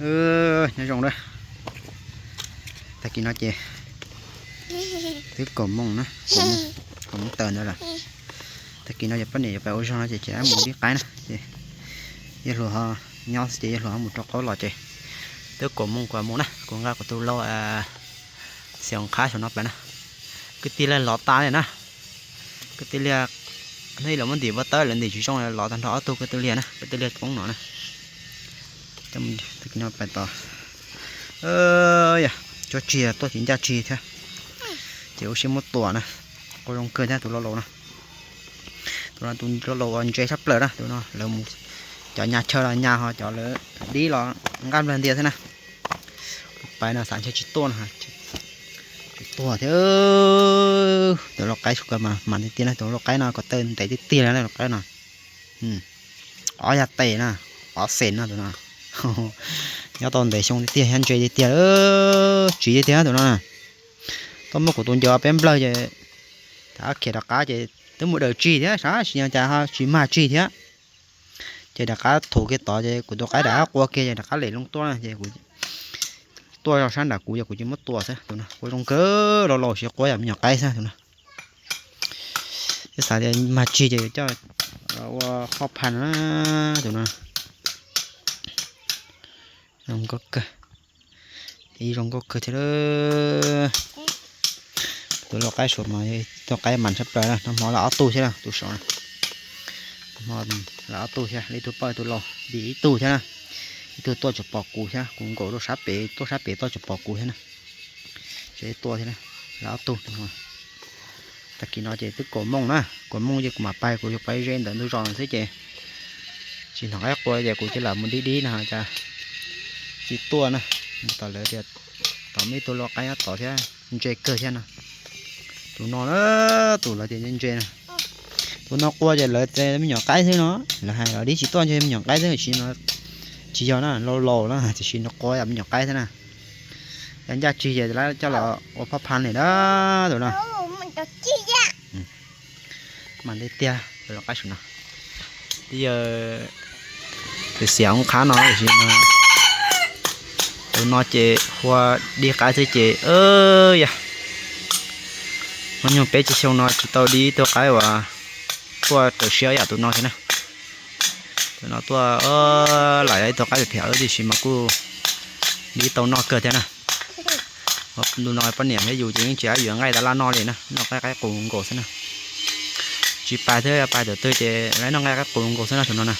Nyob zoo na. Tag kis no ces twb kaum moos na, kaum moos taws ntawd lawm. Tag kis no ces poj niam yuav pais ua zog no ces tseem mus dib qaib na ces yawg hluas ho nyob xwb ces yawg hluas ho mus rau qaub los ces twb kaum moos kuv mus na, kuv nqa kuv tus lau xiav qhab saum no pais na. Kwv tij liaj lov tas li na. Kwv tij liaj, hnub ib los muab ntim npua tawb lawv ntim tsis zoo lov tag nrho ob tug kwv tij liaj na, kwv tij liaj poob no na. Tag kis no pais tod, yog cuab tsi tuaj tsis ncaj tsi thiab ces ua siab muab tua na. Quaj zoo kawg thiab tus lau laus no. Tus no tus lau laus uas ntse tshaj plaws na, tus no lawv mus cov nyas chaw los nyas ho cov lawv dib los nqaj nplawg ntias thiab na. Pais no xav ntshe tsis tuaj no, tsis tuaj thiab. Tus lau qaib mas mas tiag tiag na, tus lau qaib no ko taw ntev tiag tiag li lau qaib no. Ob yag tes na, ob xees no tus no. Nyob tau ntev xyoo tiag tiag thiab ntse tiag tiag, tsiv tiag tiag tus no. Tuaj muab kuv tus ncaws peb nplawg ces, ab khiav rov qab ces twb mus daws tsis thiab, sab sis yog cas ho tsis mag tsis thiab. Ces rov qab thuv kiag tod ces kuv tus qaib rov qab qua kiag ces rov qab lem loo tuaj na ces kuv tuaj rau sab nram kuv ces kuv cia muab tua xwb tus no. Quaj zoo kawg, lau laus siv quab yam me nyuam qaib xwb tus no. Twb xav tias mag tsis ces coj ua hoj pha na tus no. Zoo nkauj kawg, ib zoo nkauj kawg thiab. Tus lau qaib saum mas tus qaib mas tshaj plaws na, noj hmo lawv ob tug thiab na, tus saum na. Noj hmo lawv ob tug thiab, ib tug poj ib tug lau, ib tug thiab na. Ib tug tuaj tsis pom kuv thiab, kuv nkaum rau sab pem, tuaj sab pem tuaj tsis pom kuv thiab na. Tseem tua thiab, lawv ob tug. Tag kis no ces twb kaum moos na, kaum moos ces kuv mam pais, kuv yuav pais ze ntawm ntug zos no xwb ces tsis hnov qaib qua ces kuv cia li mus dib dib no cas tsis tuaj na. Tom lawv tias tom muaj ib tug lau qaib nyob tod thiab ntse kawg thiab no. Tus no na, tus lawv tias ntse na. Tus no qua ces lawv me nyuam qaib xwb no, lawv hais los dib tsis tuaj ntshe me nyuam qaib xwb, tsis yog na, lau laus na, tiam sis no qua yam me nyuam qaib xwb na. Yog ncaj tsis ces lawv coj los ua phaj phan li na tus no. Mas tiag tiag, tus lau qaib saum no, twb yog tus xiav oob qhab no tiam sis tus no ces hu ua dib qaib xwb ces yog hnub nyoog peb tsib xyoo no tsis tau dib ib tug qaib uas tuaj raws siab yam tus no thiab na. Tus no tuaj lam yog ib tug qaib phem phem tiam sis mas kuj dib tau noj kawg thiab na. Ntu no poj niam thiab yus ces yeej tsis ab yuav nqaij tab laj noj li na, noj nqaij qaib qus nkaus xwb na. Tsis pais thiab, pais tam twg ces lawv noj nqaij qaib qus nkaus xwb na tus no na.